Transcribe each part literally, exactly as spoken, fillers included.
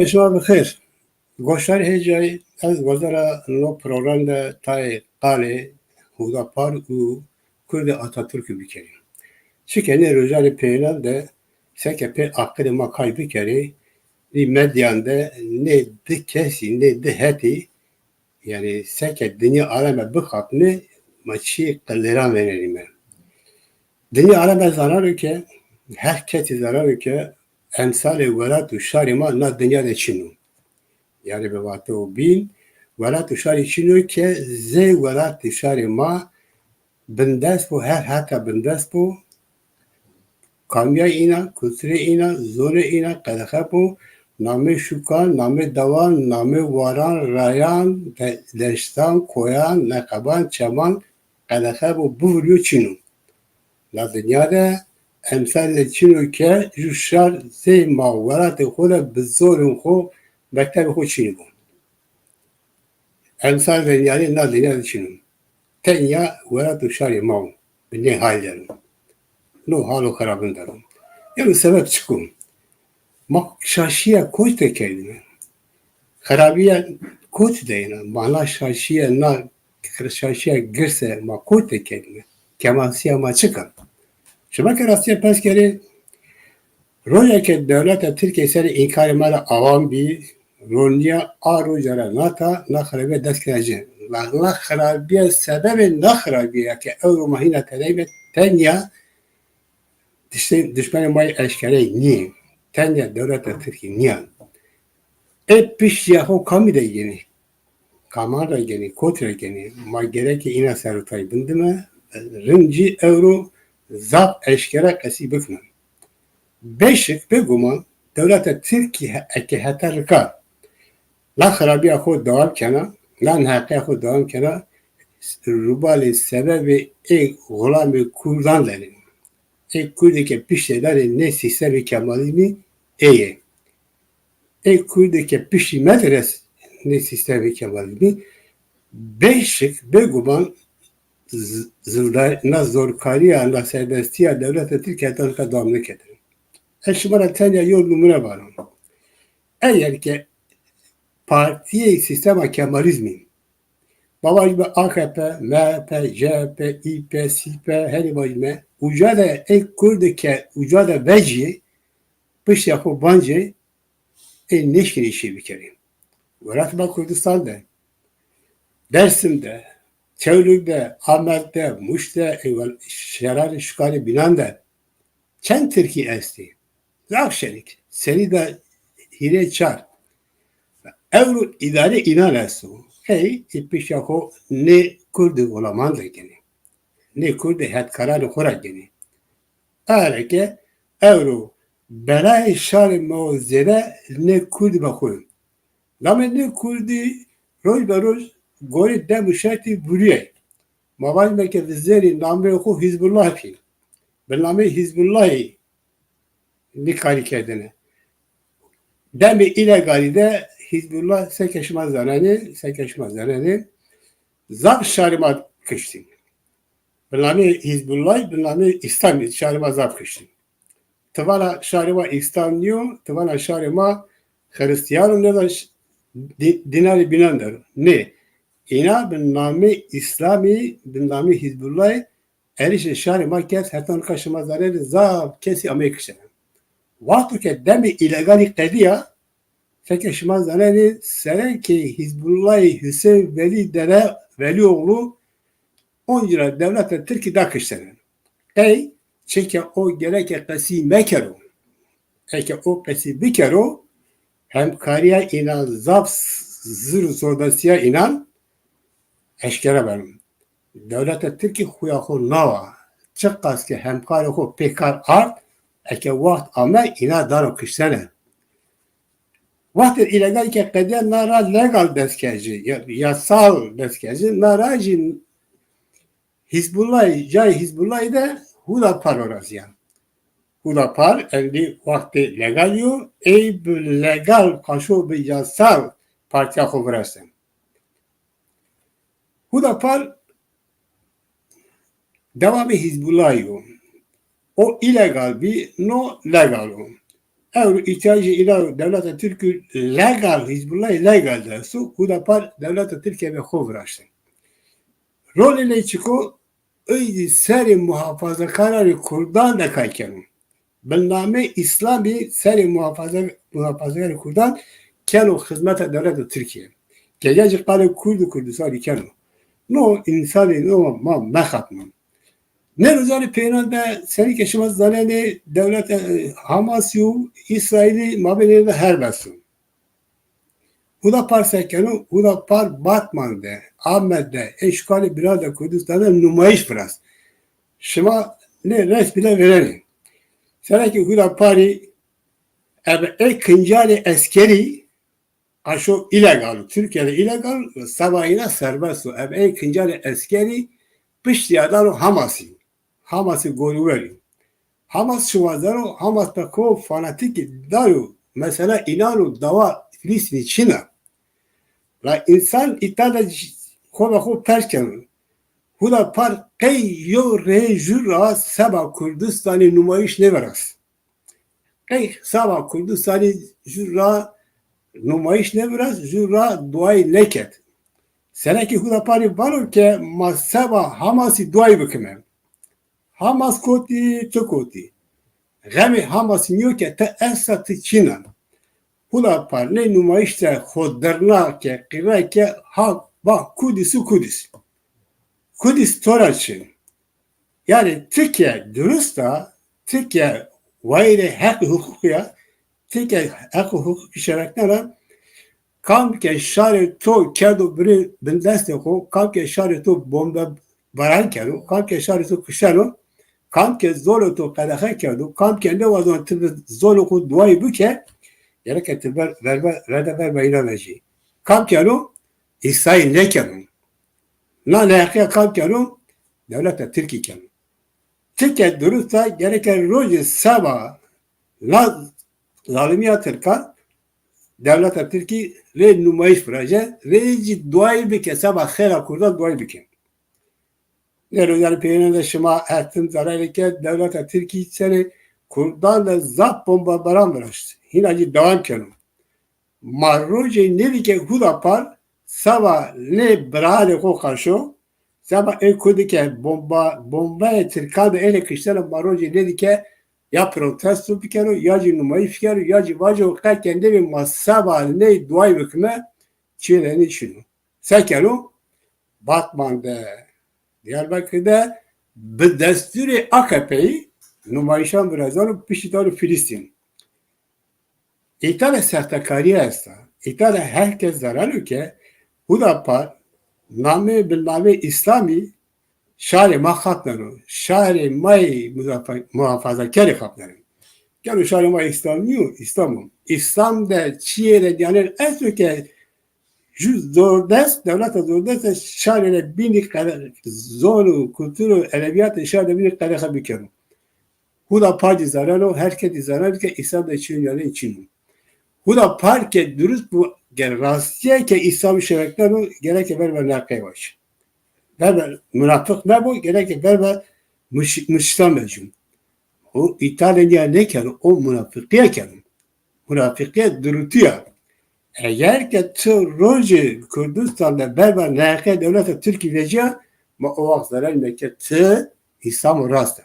Şema bi xêr. Goşdarê hêjayî, ez wezara no program de tayê qalê Hudapar û Kurdê Atatürk'ü bikerî. Çike nê rojanê pêlan de seke pê aqilê ma kay bikerê, di medyan de nê di kesî, nê di hetî, yani seke dinya aleme bixapne, ma çi qilêran venerîme. Dinya aleme zanaro ke, her kesî zanaro ke, emsalê welat û şarê ma na dinya de çin o. Yani bi vate û bîn, welat û şarê çin o ke zê welat û şarê ma bindest bû, her heta bindest bû, kamiyay îna, kulturê îna, zonê îna qedexe bû, namê şûkan, namê dewan, namê waran, rayan, de-, deştan, koyan, neqeban, çeman qedexe bû, bivuriyo çin o. La dinya de emsalê çin o ke ju şar zê ma welatê xo de bi zorên xo mektebê xo çinî bû. Emsal ve yani na dinya de çin o. Tenya welat û şarê ma o. Bi nê hal de. No hal û xerabin de. Yani sebep çik o? Ma şaşiya koç de kerdine. Xerabiya koç de yine. Ma na şaşiya na şaşiya girse ma koç de kerdine. Kemalsiya ma çik a? Şima ke rastiya pers kerê, roja ke dewleta Tirkiyê serê înkarê me re awan bî, roniya a roja re nata, na xirabiya dest kira jê. La na xirabiya, sebebê na xirabiya ke ewro ma hîna tedayî be, tenya diştê-, dişmenê ma yê eşkereyî nîyê. Tenya dewleta Tirkî nîya. Ê piştîya xo kamî de yênê? Kaman re genî, kot re genî, ma gereke îna serotayî bindime, rind jî ewro zaf eşkere qesî bikime. Bêşik, bêguman, dewleta Tirkî he-, eke heta rika, la xirabiya xo dewam kena, la neheqiya xo dewam kena, rûbalê sebebê ê xulamê kurdan derê. Ê kurdê ke piştê derê nê sîstemê kemalîzmî ê ye. Ê kurdê ke piştî me de res nê sîstemê kemalîzmî, bêşik, bêguman z-, zilda-, na zorkariya, na serbestiya dewleta Tirkî heta nika dewam neketine. Ez şima re tenya yo nimûne barim. Eger ke partiyê sîstema kemalîzmî, ma vajîme A K P, M H P, C H P, İYİ P, SİYPE, herî vajîme, uca de ê kurdê ke uca de vecî, piştya xo bancê, ê nêşkînî şî bikerî. Welat ma Kurdistan de, Dersim de, Çewlîg de, Amed de, Mûş de, ê wel-, şeranê şûkanê bînan de çend Tirkî estî? Zaf şerîk. Serî de hîrê çar. Ewro îdarê înan esto. Ey, ê piştya xo nê kurdê xulaman de genî. Nê kurdê hetkaranê xo ra genî. Ereke ewro belayê şarê me o zêde nê kurdî be xo yo. Namê nê kurdî roj be roj gorî dem û şertî vurîyê. Ma vajîme ke vizêrî nameyê xo Hizbullah bî. Bi nameyê Hizbullahî nî karî kerdine. Demê îlegalî de Hizbullah seke şima zanenê, seke şima zanenê, zaf şarê ma kiştî. Bi namê Hizbullah, bi namê Îslamî şarê ma zaf kiştî. Tivana şarê ma Îslam nîyo, tivana şarê ma Xiristiyan û neda ş-, dî-, dînarê bînan der. Nê. Îna bi namê Îslamî, bi namê Hizbullahê êrîşê şarê ma kerd, heta nika şima zanenê zaf kesî ameyê kiştene. Wexto ke demê îlegalî qediya, seke şima zanenê, serekê Hizbullahê Huseyîn Velî Dere Velîoglu oncî ra dewleta Tirkî da kiştene. Qey, çike o gereke qesî mekero. Eke o qesî bikero, hemkarîya înan zaf zir û zordestiya înan eşkere beno. Dewleta Tirkî xuya xo nawa. Çiqas ke hemkarê xo pê kar ard, eke wext ame îna dano kiştene. Wextê îlegal ke qediya na ra legal dest kecî, ya, yasal dest kecî, na ra jî Hizbullahî, cayê Hizbullahî de Hudapar viraziya. Hudapar endî wextê legal yo, ey bi legal xaşo bi yasal partiya xo vireste. Hudapar dewamê Hizbullahî yo. O îlegal bî, no legal o. Ew îhtiyacê îna dewleta Tirkî legal, Hizbullahê legal de esto, Hudapar dewleta Tirkiye ve xwe viraştin. Rolê lê çiko, ey serê muhafazakaranê Kurdan de kay keno. Bi namê Îslamî serê muhafaza-, muhafazakarê Kurdan keno xizmeta dewleta Tirkiye. Kege jî qalê Kurd û Kurdistanî keno. No însanê no ma mexapnin. Nê rojanê peynan de serî ke şima zanenê dewleta, e, Hamasî û Îsraîlî mabênê de herb esto. Hudapar se keno, Hudapar Batman de, Amed de, ê şikalê bina de Kurdistan de nûmayîş virast. Şima nê resmî de vêrenê. Serekê Hudaparî ev ê kincarê eskerî, qaşo îlegal, Tirkiye de îlegal, seba îna serbest o. Ev ê kincarê eskerî piştî ya dano Hamasî. Hamasî gorîwerî. Hamas şiwazero, Hamas peko fanatîkî dayo, mesela înan û dawa Filistînî çin e. La însan îta de xwe ve xwe pers keno. Hudapar qey yo rê jû ra seba Kurdistanî nûmayîş nêvirast. Qey seba Kurdistanî jû ra nûmayîş nêvirast, jû ra duayî neket. Serekê Hudaparî vano ke ma seba Hamasî duayî bikime. Hamas kotî, tu kotî. Xemê Hamasî nîyo ke te esta ti çînan. Hudapar nê nûmayîş de xwe dirna ke, qîre ke, ha, ba, Kudîs û Kudîs. Kudîs to ra çi? Yanî ti ke durust a, ti ke wayîrê heq û hiqûqî ya, ti ke heq û hiqûqî şerekdar a, kam ke şarê to kerdo birî bin destê xwe, kam ke şarê to bombebaran keno, kam ke şarê to kişeno, kam ke zolê to qedexe kerdo, kam ke newazan ti bi zolê xwe duayî bike, gereke ti ber, verbe, verde verbe înan ve jî. Kam keno? Îsraîl nekeno. Na neheqiya kam keno? Dewleta Tirkî keno. Ti ke durust a, gereke rojê seba na zalimiya Tirkan dewleta Tirkî rê nûmayîş viraje, rê jî duayî bike, seba xêra Kurdan duayî bike. Nê rojanê peynan de şima her tim zanenê ke dewleta Tirkî serê Kurdan de zaf bombebaran viraşt. Hîna jî dewam keno. Ma rojê nêdîke Hudapar seba nê birayê xwe qaşo, seba ê Kurdî ke bomba, bombayê Tirkan de êlê kiştene, ma rojê nêdîke ya protesto bikero, ya jî nûmayîş bikero, ya jî vajo qe kendê bê ma seba nê duayî bikime, çiyê de nê çin o. Se keno? Batman de, Diyarbekir de bi destûrê A K P'yî nûmayîşan virazan û piştî dano Filistîn. Îta de sextekariya esta. Îta de her kes zaneno ke Hudapar namê bi namê Îslamî şarê ma xapneno. Şarê ma yê muzafa-, muhafazakerê xapneno. Gelo şarê ma Îslam nîyo? Îslam o. Îslam de çiyê de diyaner esto ke ju zordest, dewleta zordest de şarê de bînî qere-, zon û kultur û edebiyatê şarê de bînî qedexe bikeno. Hudapar dî zaneno, her kes dî zaneno ke Îslam de çin yanî çin. Hudapar ke durust bû, ger rastiye ke Îslam şerekdar bû, gereke ver ve neqê baş. Ver ve munafiq nebû, gereke ver ve muş-, muştan bejûn. O Îtalya nîya nekeno, o munafiqiye keno. Munafiqiye durutiya. Eger ke tu rojê Kurdistan de berba neheqê dewleta Tirkî veciya, ma o wext zerel me ke tu Îslam û rast e.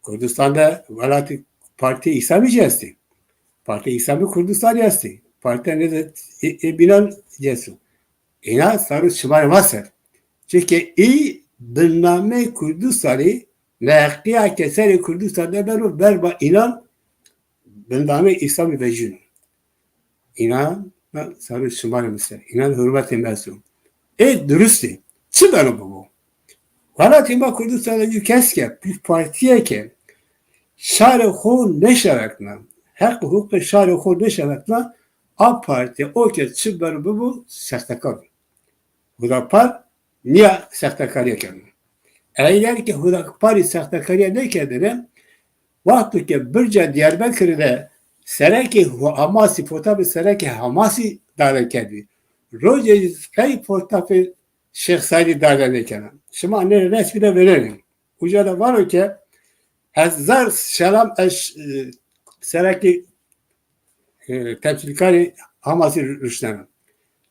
Kurdistan de welatî partî Îslamî jî estî. Partî Îslamî Kurdistanî estî. Partî nêze ê, ê bînan jî esto. Îna sar û çimarê ma ser. Çike î bi namê Kurdistanî neheqiya ke serê Kurdistan de beno berba înan bi namê Îslamî vecîno. Înan sar û çimarê mi ser. Înan hurmetê mi esto. Ê durustî. Çi beno bibo? Welatê ma Kurdistan de jî kes ke, partiyeke şarê xwe neşerekna, heq û huquqê şarê xwe neşerekna, a partiye o ke çi beno bibo, sextekar o. Hudapar nîya sextekarî keno. Eger ke Hudaparî sextekarî nekerdine, wexto ke birca Diyarbekirî de serekê Hamasî, fotoğrafê serekê Hamasî dane kerdî. Rojê qey fotoğrafê Şêx Seîdî dane nekene. Şima nê resmî de vêrenê. Uca de vano ke hezar selam eş, e, serekê e, temsîlkarê Hamasî ruşneno.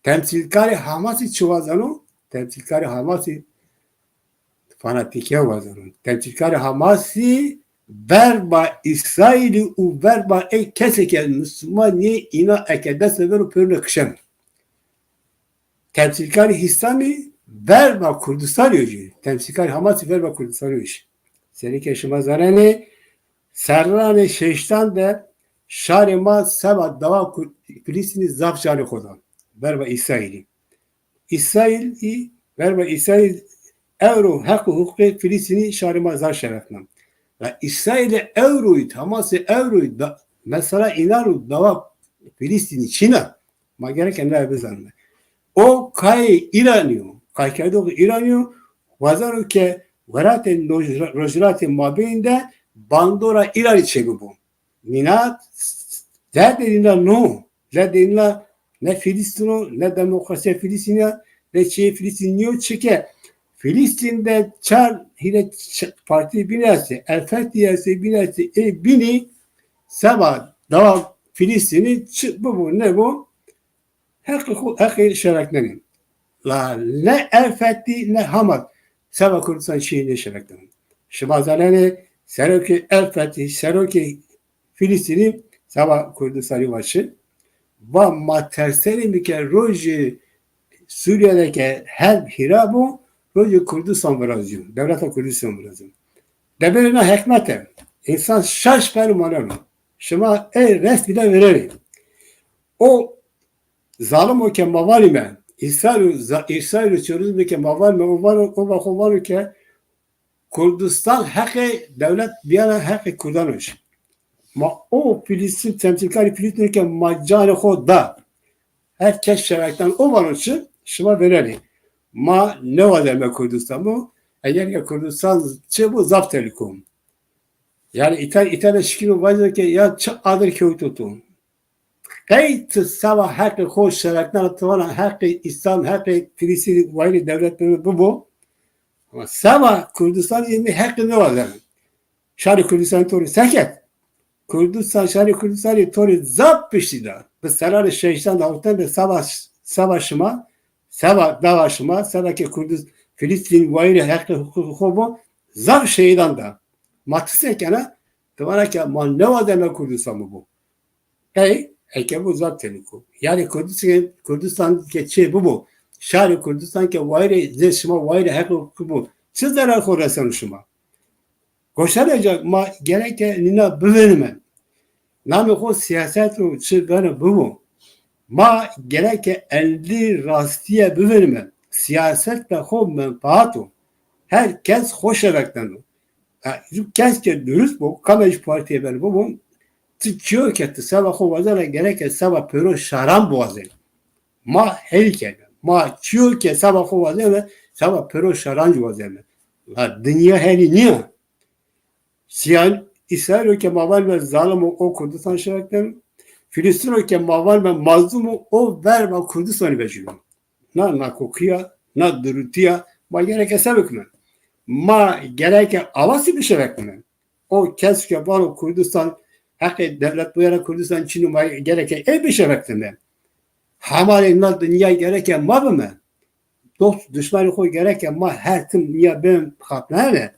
Temsîlkarê Hamasî çi wazeno? Temsîlkarê Hamasî fanatîkiya wazeno. Temsîlkarê Hamasî verba Îsraîlî û verba ê keseke Misliman yê îna eke dest ve bero pêrune kişeno. Temsîlkarê Îslamî verba Kurdistanê jî. Temsîlkarê Hamasî verba Kurdistanê jî. Sereke şima zanenê, serranê şeştan de şarê ma seba dawa Kur-, Filistînî zaf canê xwe da. Verba Îsraîlî. Îsraîlî, verba Îsraîl ewro heq û huquqê Filistînî şarê ma zaf şerefna. La Îsraîlê ewroyî, Hamasê ewroyî da, mesela înan û dawa Filistînî çîna. Ma gerek em nayê bizanime. O kayê Îranî yo, kaykerdoxê Îranî yo, wazaro ke welatên roj-, rojhilatê mabeyîn de bandora Îranî çêbibo. Nîna derdê nîna no, derdê nîna ne Filistîn o, ne demokrasiya Filistîn ya, ne çiyê Filistîn nîyo, çike Filistîn de çar hîre ç-, partî bîne estê, El Fetî estê, bîne estê, ê bînî seba dawa Filistînî çi bibo, nebo, heqê xwe, heqê şereknenê. La ne El Fetî, ne Hamas seba Kurdistan çiyê nêşereknenê. Şima zanenê serokê El Fetî, serokê Filistînî seba Kurdistanî va çi? Va ma tersenê mi ke rojê Sûriye de ke herb hîra bû, rojê Kurdistan virazîyo, dewleta Kurdistan virazîyo. Deberê na hekmet e. Însan şaş fermaneno. Şima ê rest bide vererê. O zalimo ke ma vanîme, Îsraîl û za-, Îsraîl û Siyonîzmê ke ma vanîme, o vano, o va xwe vano ke Kurdistan heqê dewlet biyana heqê Kurdan o jî. Ma o Filistîn, temsîlkarê Filistînê ke ma canê xwe da. Her kes şerektan o vano çi? Şima vererê. Ma newazeme Kurdistan bo. Eger ke Kurdistan çi bo, zaf tehlîko. Yani îta, îta de şikîno vajî ke ya çi adir kewto tu. Qey tu seba heqê xwe şereknena, tu vana heqê Îslam, heqê Filistînî wayîrê dewlet bibo, bibo. Ama seba Kurdistanê mi heqê newazeme. Şarê Kurdistanê to rê seket. Kurdistan, şarê Kurdistanê to rê zaf piştî da. Bi serranê şeştan de hewtan de seba, seba şima, seba dawa şima, seba ke Kurdis-, Filistîn wayîrê heqê huqûqê xwe bo, zaf şehîdan da. Ma ti sekene, tu vana ke ma newazeme Kurdistan bibo. Qey, eke bo zaf tehlîko. Yani Kurdistan, Kurdistan ke çê bibo, şarê Kurdistan ke wayîrê zê şima wayîrê heqê huqûqê bo, çi zerar xwe reseno şima? Goşane ca ma gereke nîna bivinime. Namê xwe siyaset û çi beno bibo. Ma gereke endî rastiye bivinime. Siyaset de xwe menfaat o. Her kes xwe şerekneno. E, ji kes ke durust bo, kame ji partiyê ber bibo, tu çiyo ke tu seba xwe wazena gereke seba pêro şaran biwazenî. Ma herî kerde. Ma çiyo ke seba xwe wazeme, seba pêro şaran jî wazeme. La dinya herî niye. Siyan, Îsraîlo ke ma van me zalim o, o Kurdistan şerekten. Filistîno ke ma van me mazlum o, o verba Kurdistanî vecîno. Na nakokiya, na durûtiya, ma gereke se bikime. Ma gereke avasî bişerekime. O kes ke vano Kurdistan, heqê dewlet bûyera Kurdistan çin o, ma gereke ê bişerekime. Hemalê na dinya gereke ma bime. Dost dişmanê xwe gereke ma her tim niya bên xapnane.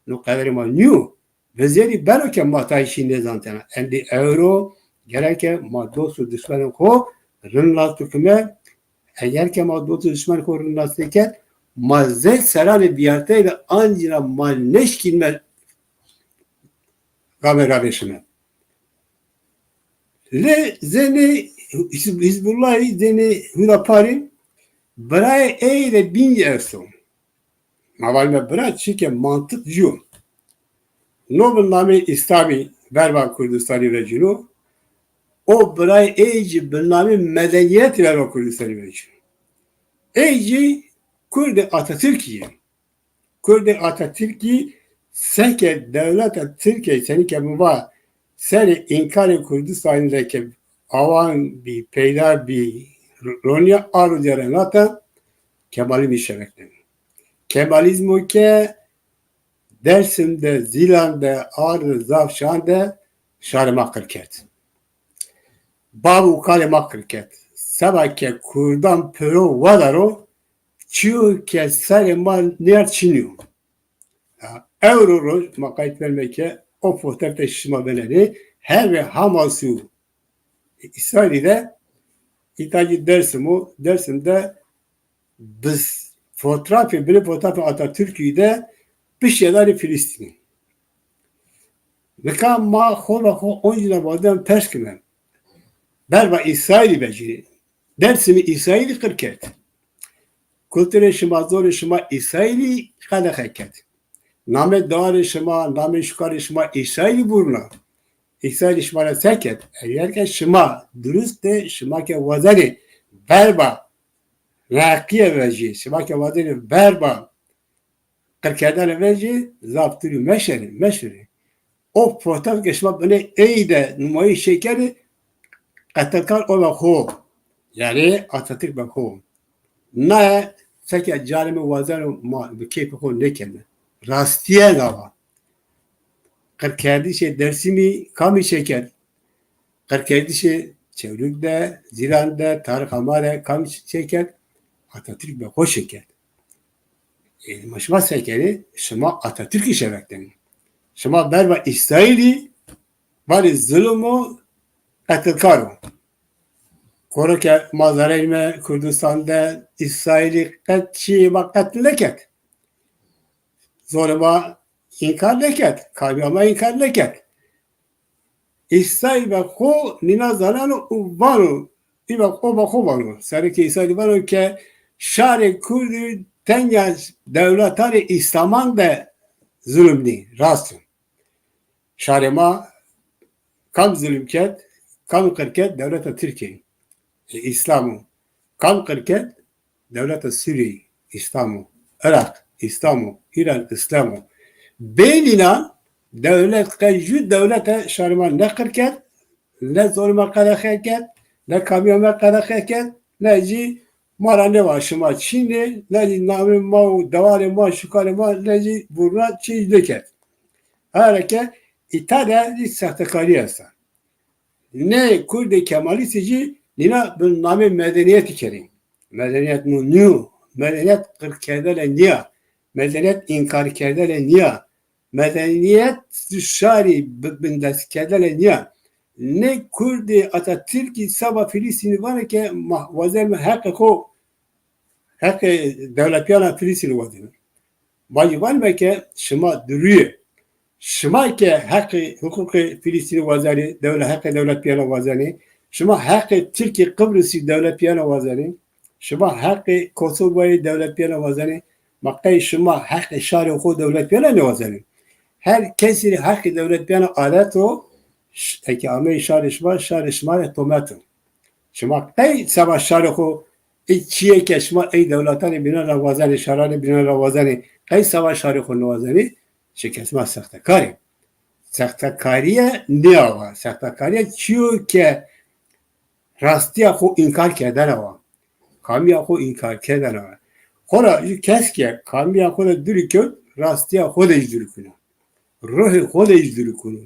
No qederê ma niyo. Vizêrî beno ke ma tayî şî nêzantene. Endî ewro gereke ma dost û dişmanê xwe rind nas bikime. Eger ke ma dost û dişmanê xwe rind nas neket, ma zê seranê biyarteyê de ancîna ma neşkînme gavê ravêşime. Lê zênê Hizb-, Hizbullahî, zênê Hudaparî, birayê ey de bîn esto. Ma val me bira çike mantiq jî yo. No bi namê Îslamî verba Kurdistanî vecîno, o birayê ey jî bi namê medeniyetî verba Kurdistanî vecîno. Ey jî Kurdê Atatürkî ye. Kurdê Atatürkî seke dewleta Tirkiyeyê, senî ke min va serê înkarê Kurdistanî de ke awan bî, peyda bî, roniya a rojê re nata, Kemalîzmî şerektin. Kemalîzmo ke Dersim de, Zîlan de, Arde, zaf şan de şarê ma qir kerd. Bav û kalê ma qirket. Seba ke Kurdan piro wedaro, çiyo ke serê ma nêr çinyo. Ya, ewro roj ma qayt verme ke o fotoğrafê şima benenê, her ve Hamas û İsrailî de, îta jî Dersim û Dersim de bi fotoğrafê, bilê fotoğrafê Atatürk'ü de piştê darê Filistînî. Nika ma xwe ve xwe oncîna baden pers kime. Berva İsrailî vejî. Dersimî İsrailî qir kerd. Kulturê şima, zorê şima İsrailî qedexe kerd. Namê darê şima, namê şukarê şima İsrailî burna. İsrailî şima re se kerd. Eger ke şima durust de, şima ke wazenê berva reqiye vejî, şima ke wazenê berva qirkerdene vejî, zaf tûrî meşerî, meşerî. O fotoğraf ke şima binê ey de numayîş çêkerî, qetilkar o ve xo. Yani Atatürk ve xo. Naye seke carê min wazeno ma bi keyfê xo nêkeme. Rastiye gava. Qirkerdişê Dersimî kamî çêker? Qirkerdişê Çewlîg de, Zîlan de, Tarix Ama de kamî çêker? Atatürk ve xo çêker. E, ma şima se kerê, şima Atatürk'ü şevektenî. Şima berva İsrailî vanê zulüm û qetilkar o. Koro ke ma zereyme Kurdistan de, İsrailî qet çi ma qetil neket. Zorê ma înkar neket. Kamiya ma înkar neket. İsrail ve xo nîna zaneno û vano, î ve xo ve xo vano. Sereke İsrail vano ke şarê Kurdî tenya dewletanê İslaman de zulüm nî. Rast o. Şarê ma kam zulüm ket, kam qir ket? Dewleta Tirkiyê. E, İslam o. Kam qir ket? Dewleta Sûriyê, İslam o. Iraq, İslam o. Îran, İslam o. Bê nîna dewlet qey jû dewlete şarê ma ne qir ket, ne zorê ma qedexe ket, ne kamiya me qedexe ket, ne jî ma ra nêva şima çîn ê, ne jî namê ma û dewarê ma, şukarê ma, ne jî burna çî nêket. Hereke îta de jî sextekarî esta. Ne Kurdê Kemalîstî jî nîna bi namê medeniyetî kerî. Medeniyet no nîyo. Medeniyet qirkerdene nîya. Medeniyet înkarkerdene nîya. Medeniyet şarî bi bindestkerdene nîya. Ne Kurdê Atatürk'î seba Filistînî vane ke ma wazen me heqê xo, heqê dewletpiyana Filistînî wazen. Ma jî vanime ke şima dirûye. Şima ke heqê hiqûqê Filistînî wazenê, dewle-, heqê dewletpiyana wazenê, şima heqê Tirkê Qibrisî dewletpiyana wazenê, şima heqê Kosovoyê dewletpiyana wazenê, ma qey şima heqê şarê xo dewletpiyana nêwazenê? Her kesî rê heqê dewletpiyana alet o, ş-, eke ameyî şarê şima, şarê şima rê tomet o. Şima qey seba şarê xo, ê çiyê ke şima ey dewletanê bînan ra wazenê, şaranê bînan ra wazenê, qey seba şarê xo niwazenê? Çike şima sextekar ê. Sextekariye nîya wa. Sextekariye çiyo ke rastiya xo înkar kerdene wa. Kamiya xo înkar kerdene wa. Xora jî kes ke kamiya xo de dûrî kewt, rastiya xo de jî dûrî kune. Ruhê xo de jî dûrî kune.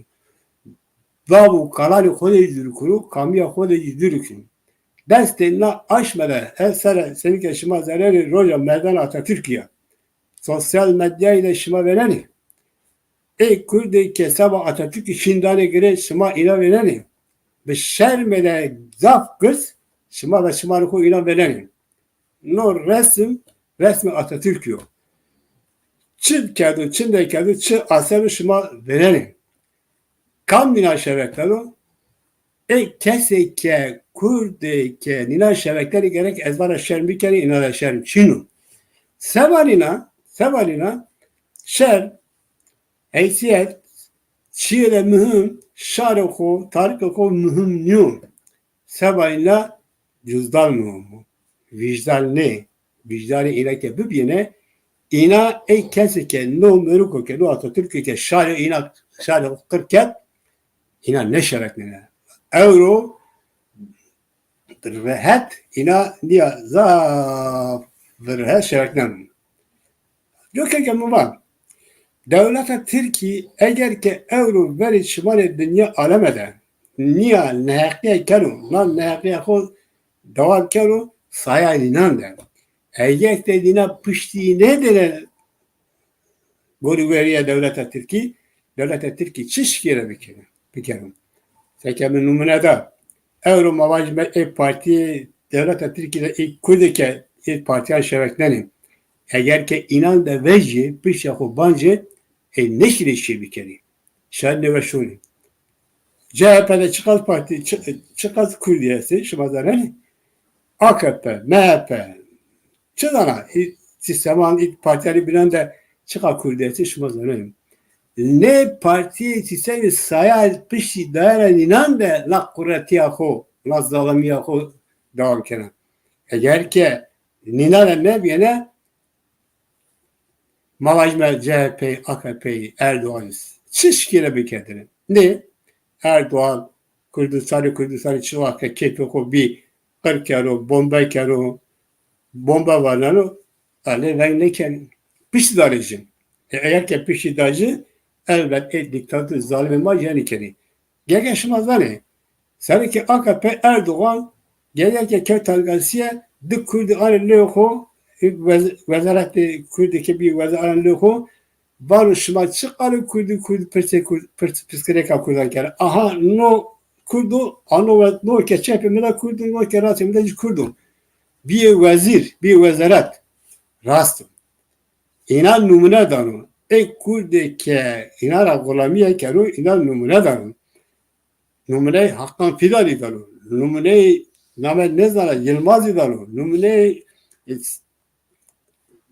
Bav û kalanê xo de jî dûrî kune, kamiya xo de jî dûrî kune. Destê na aşme de, ez sere senîke şima zererê roja merdana Atatürk'î ya. Sosyal medyayê de şima vênenê. Ê Kurdê ke seba Atatürk'î şîn danê girê, şima îna vênenê. Bi şermê de zaf girs, şima ve şima rê xo îna vênenê. No resim, resmê Atatürk'î yo. Çi kerdo, çi nekerdo, çi aseno şima vênenê. Kam nîna şevekdano? Ê kesê ke, Kurdê ke nîna şevekdenê gerek ez vana şerm bikerî, îna de şerm çin o. Seba nîna, seba nîna şerm, heysiyet, çiyê de muhim, şarê xo, tarîxê xo muhim nîyo. Seba îna cuzdan muhim o. Vîjdan nê. Vîjdanê îna ke bibîne, îna ey kesê ke no merûko ke, no Atatürk'ê ke şarê îna, şarê xo qir ket, îna neşeveknene. Ewro rehet îna nîya, zaf rehet şeveknen. Coke ke min van, dewleta Tirkî eger ke ewro verê çimanê dinya aleme de, niya neheqiya keno, na neheqiya xo dewam keno saya nînan de. Eger te nîna piştî nedene gorî weriya dewleta Tirkî, dewleta Tirkî çi şikêre bikene, bikeno? Seke min numune da. Ewro ma vajî me ê partiyê dewleta Tirkî de ê Kurdê ke ê partiyan şeveknenê. Eger ke înan de vejî, piştya xo bancê, ê neşîrê şê bikerî. Şer nêweşonî. C H P de çiqas partî, çi-, çiqas Kurdî hestê, şima zanenê? A K P, M H P, çi zana, î-, sîsteman, î-, partiyanê bînan de çiqa Kurdî hestê, şima zanenê. Nê partî sîstemê saya piştî dayana nînan de la quretiya xo, la zalimiya xo dewam kena. Eger ke nînan de nebiyene, ma vajî me C H P, A K P, Erdogan çi şikêre bikedine? Nê, Erdogan Kurdistanê, Kurdistanê çi wexte keyfê xo bî, qir kero, bombe kero, bombe vaneno, elê veng nekenî. Piştî darê jin. E, eger ke piştî da jin, elbet ê dîktator zalimê ma jenî kenî. Gege şima zanê, serokê A K P Erdogan gege ke kewt telgasiye, di Kurdî anê lê xo, wez-, wezaretê Kurdî ke bî wezir anê lê xo, vano şima çi qalo Kurdî, Kurd pirsê Kurd, pirs-, pirsgirêka Kurdan kere. Aha, no Kurdo, ano we-, no ke çepê min de Kurdo, no ke rastê min de jî Kurdo. Biyê wezîr, biyê wezaret. Rast o. Îna numune dano. Ê Kurdê ke îna ra xulamiye kero, îna numune dano. Numuneyê Hakan Fidanî dano. Numuneyê name nêzana Yilmazî dano. Numuneyê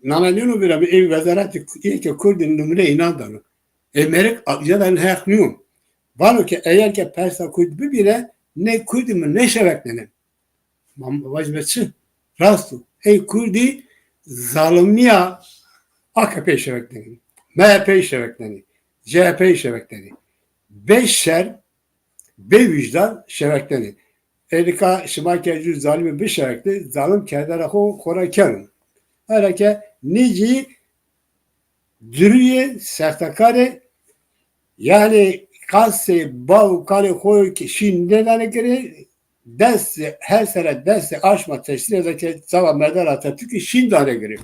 name nîno vîra min, ê wezaretê yê ke Kurdî numune înan dano. Ê merik a-, jê de neheq nîyo. Vano ke eger ke persa Kurd bibîne, nê Kurdî min nêşeveknene. Ma vajî me çi? Rast o. Ey Kurdî zalimiya A K P şeveknenî. M H P şeveknenî. C H P şeveknenî. Bê şer, bê wîjdan şeveknenî. Êdika şima ke jû zalimî bişeveknî, zalim kerdara xo xora keno. Hereke nîcî dirûyê sertekarê, yanî qasê bav û kalê xo ki şîn nêdane girê, dest her sere destê aşma teştîre de ke çawa merdera Atatürk'î şîn dane girê.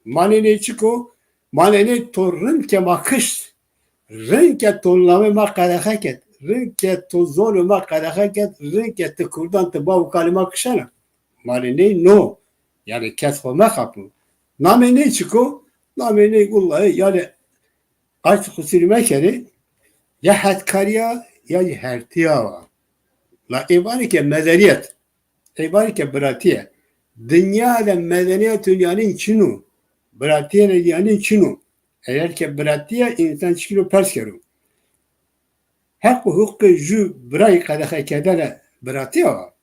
Manê nê çiko? Manê nê to rind ke ma kişt. Rind ke to namê ma qedexe ket. Rind ke to zorê ma qedexe ket. Rind ke ti Kurdan ti bav û kalê ma kişena. Manê nê no. Yanî kes xo mexapno. Namê nê çiko? Namê nê wullayê yanî Qayt qusîrî mekerê, ya hetkariya ya jî hertiya wa. La ê vanê ke medeniyet, ê vanê ke biratî ye. Dinya de medeniyetên yanîn çin o, biratiyê de yanîn çin o. Eger ke biratî ye, însan çikîno pers kero. Heq û huqê jû birayî qedexekerdene biratiya wa.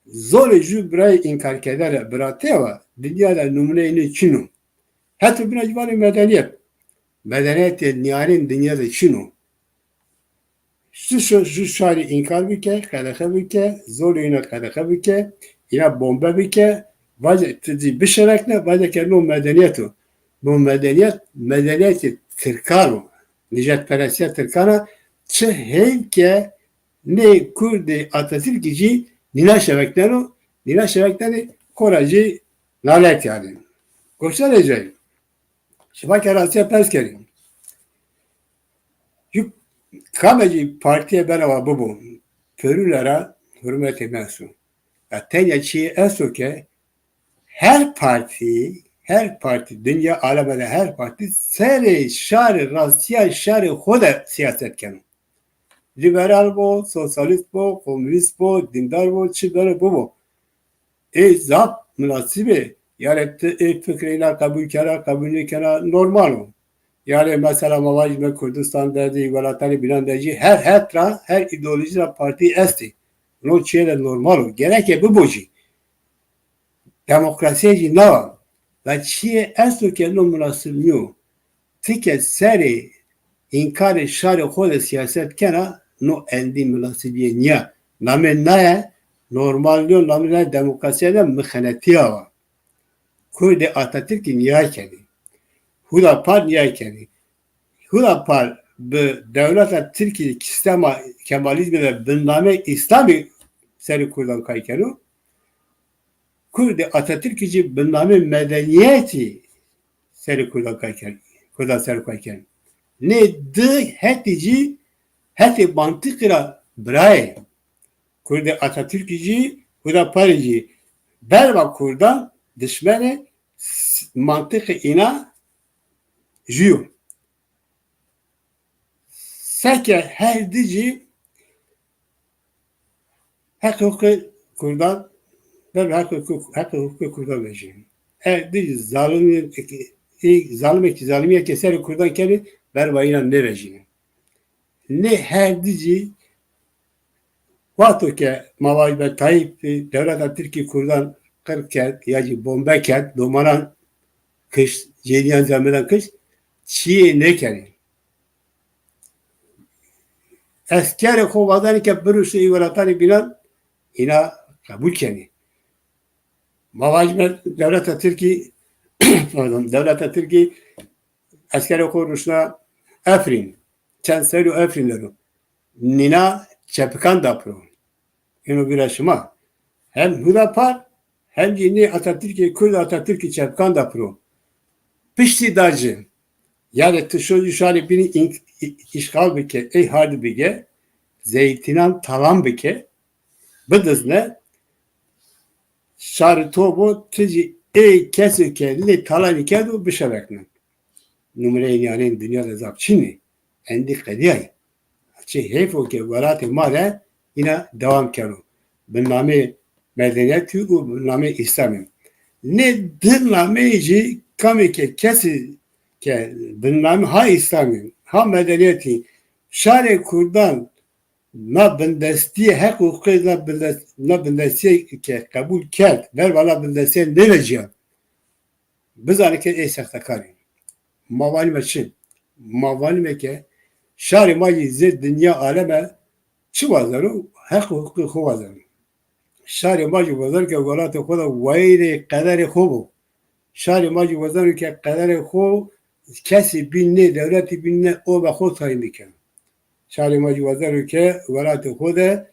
Zorê jû birayî înkarkerdene biratiya wa. Dinya de numûneyê nê çin o. Heto bîna jî vanê medeniyet. Medeniyetê niyarên dinya de çin o. Jû şo-, jû şarî înkar bike, qedexe bike, zorê îna qedexe bike, îna bombe bike, vaje ti zî bişerekne, vaje ke no medeniyet o. No medeniyet, medeniyetê tirkan o. Nijadperestiya tirkan a, çi heyv ke nê Kurdê Atatürk'î jî nîna şevekneno, nîna şeveknenê xora jî lanet yanî. Goştarê cayî. Şima ke rastiya pers kerî. Ju kame jî partiyê berewa bibo, pêrûne ra hurmetê me esto. Ya tenya çiyê esto ke her partî, her partî, dinya aleme de her partî serê şarê, rastiya şarê xo de siyaset keno. Lîberal bo, sosyalîst bo, komûnîst bo, dîndar bo, çi beno bibo. Ê zaf minasîb e. Yanî ti ê fikrê îna qebûl kena, qebûl nêkena, normal o. Yanî mesela ma vajîme Kurdistan de zî, welatanê bînan de jî her het ra, her îdeolojî ra partî estê. No çiyê de normal o. Gereke bibo jî. Demokrasiyê jî na. La çiyê esto ke no minasib nîyo. Ti ke serê înkarê şarê xo de siyaset kena, no endî minasibiyê nîya. Namê naye normal nîyo, namê naye demokrasiyê de mixenetiya wa. Kurdê Atatürk'î nîya kenî. Hudapar nîya kenî. Hudapar bi dewleta Tirkî, sîstema Kemalîzmê de bi namê Îslamî serê Kurdan kay keno. Kurdê Atatürkî jî bi namê medeniyetî serê Kurdan kay ken, Kurdan serê kay ken. Nê di hetî jî hetê mantiqî ra birayê. Kurdê Atatürkî jî, Huda Parê jî berva Kurdan dişmenê s-, mantiqê îna jû yo. Seke her di jî heq huqê Kurdan, ber heq huqê, heq huqê Kurdan vejînin. Her di jî zalimê-, ê, zalimekî, zalimiyekê serê Kurdan kenê, berva înan nêvejînin. Nê her di jî wexto ke ma vajîme Tayyîp dewleta Tirkî Kurdan qir kerd ya jî bombe kerd, domanan kişt, cêniyan zamedan kişt, çiyê nêkenê. Eskerê xo wazanê ke birûşê ê welatanê bînan, îna qebûl kenê. Ma vajîme dewleta Tirkî, pardon, dewleta Tirkî eskerê xo rûşna Efrîn, çend sero Efrîn de ro. Nîna çepikan da piro. Êno bîra şima. Hem Huda Par, hem jî nê Atatürkê, Kurd Atatürkê çepikan da piro. Piştî da jî, yani tu şo jî şarê bînî în-, î-, îşxal bike, ê hard bige, zeytînan talan bike, bidizne, şarê to bo, tu jî ê kesê ke lê talanî kerdo bişevekne. Numreyên yanên dinya de zaf çin e. Endî qediyayî. Çi hêf o ke welatê ma de îna dewam keno. Bi namê medeniyetî û bi namê Îslamê. Nê di nameyê jî kamê ke kesî ke bi namê ha Îslamê, ha medeniyetî, şarê Kurdan na bindestiyê, heq û huqûqê na bindes-, na bindestiyê ke qebûl kerd, berva na bindestiyê nêveciya. Bizanî ke ê sextekar in. Ma vanîme çi? Ma vanîme ke şarê ma jî zê dinya aleme çi wazeno? Heq û huqûqê xo wazeno. Şarê ma jî wazeno ke welatê xo de weyrê qederê xo bo. Şarê ma jî wazeno ke qederê xo kesî bîn nê, dewletî bîn nê, o be xo tayîn bikeno. Şarê ma jî wazeno ke welatê xo de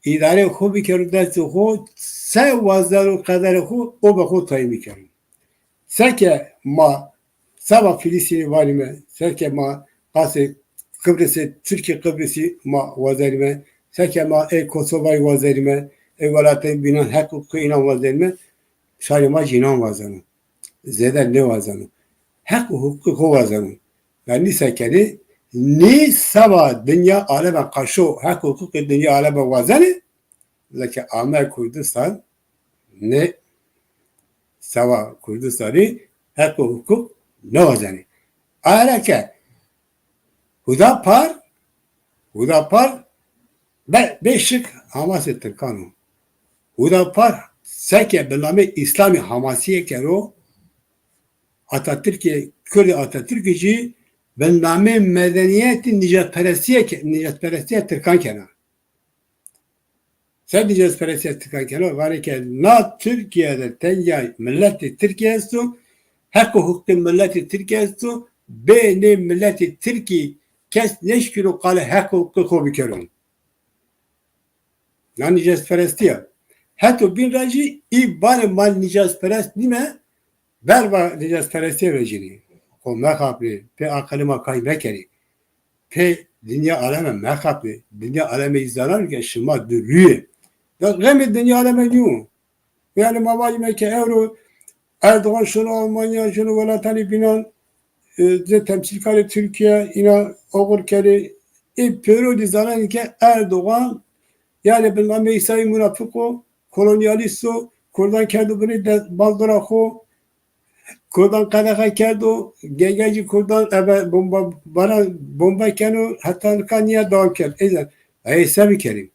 îdareyê xo bikero destê xo, se wazeno qederê xo, o be xo tayîn bikero. Seke ma seba Filistînê vanîme, seke ma qasê Qibrisê, Tirkê Qibrisî ma wazenîme, seke ma ê Kosovayê wazenîme, ê welatên bînan heq û huqûqê înan wazenîme, şarê ma jî înan wazeno. Zêde nêwazeno. Heq û huqûqê xo wazeno. Yanî sekenê nê seba dinya aleme qaşo heq û huqûqê dinya aleme wazenê, leke ame Kurdistan nê seba Kurdistanî heq û huqûq newazenê. Areke Huda Par, Huda Par be, bê şik Hamasê Tirkan o. Huda Par seke bi namê Îslamê Hamasiyê kero, Atatürkê, Kurdê Atatürkê jî bi namê medeniyetî nîjadperestiyê ke, nîjadperestiya Tirkan kena. Se nîjadperestiya Tirkan kena, vanê ke na Tirkiye de tenya miletê Tirkî esto, heq û huqûqê miletê Tirkî esto, bê nê miletê Tirkî kes neşkîno qalê heq û huqûqê xo bikero. Na nîjadperestiya. Heto bîn ra jî î barê ma nîjadperest nîme, berva nîjadperestiyê vejînê. Xo mexapnê, pê aqilê ma kay mekerê. Pê dinya aleme mexapnê. Dinya aleme î zanan ke şima di rûyê. Ya xemê dinya aleme nîyo. Yani ma vajîme ke ewro Erdogan şino Almanya, şino welatanê bînan, e, zê temsîlkarê Tirkiye îna oxir kerê. Ê pêro dî zananî ke Erdogan, yani bi namê Îsayî munafiq o, kolonyalîst o, Kurdan kerdo binê de-, bandora xo, Kurdan qedexe kerdo, gengecî Kurdan eve bomba, bana bomba keno, heta nika niye devam kerd. Êza, ey se bikerî?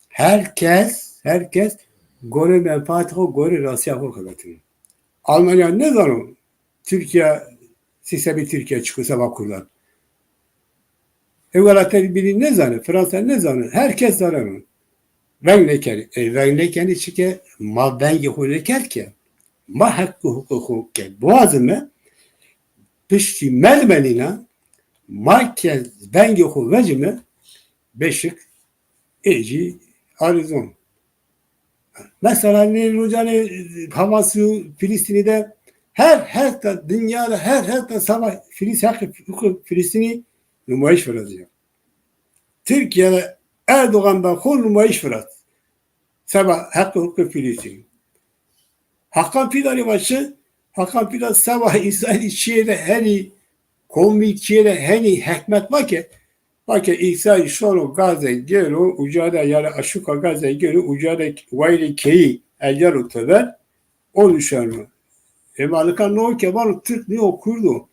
Her kes, her kes gorê menfaat xo, gorê rastiya xo xebetin. Almanya nezano Tirkiye, sîstemê Tirkiye çiku seba Kurdan. Ê welatê bînî nezane, Fransa nezane, her kes zane. Veng nekeri. Ê veng nekenî çike ma vengê xo nekerd ke. Ma heq û huqûqê xo ke biwazime, piştî me dimenîna, Ma ke vengê xwe vecime, beşik ê jî arîzon. Mesela nê rocanê Hamas û Filistînî de her heta dinya de her heta sava Filîs heqê Filistînî nûmayîş viraziya. Tirkiye de Erdogan be xwe nûmayîş virat. Seba heqê hukê Filistînî. Hakan Fidanî va çi? Hakan Fidan seba Îsraîlî çiyê de henî komî çiyê de henî hekmet vake. Vake Îsraîl şono Gaze gêro uca de yani aşuka Gaze gêro uca de wayirê keyî egero teber o düşeno. Ema nika no ke vano Tirk niyo Kurdo.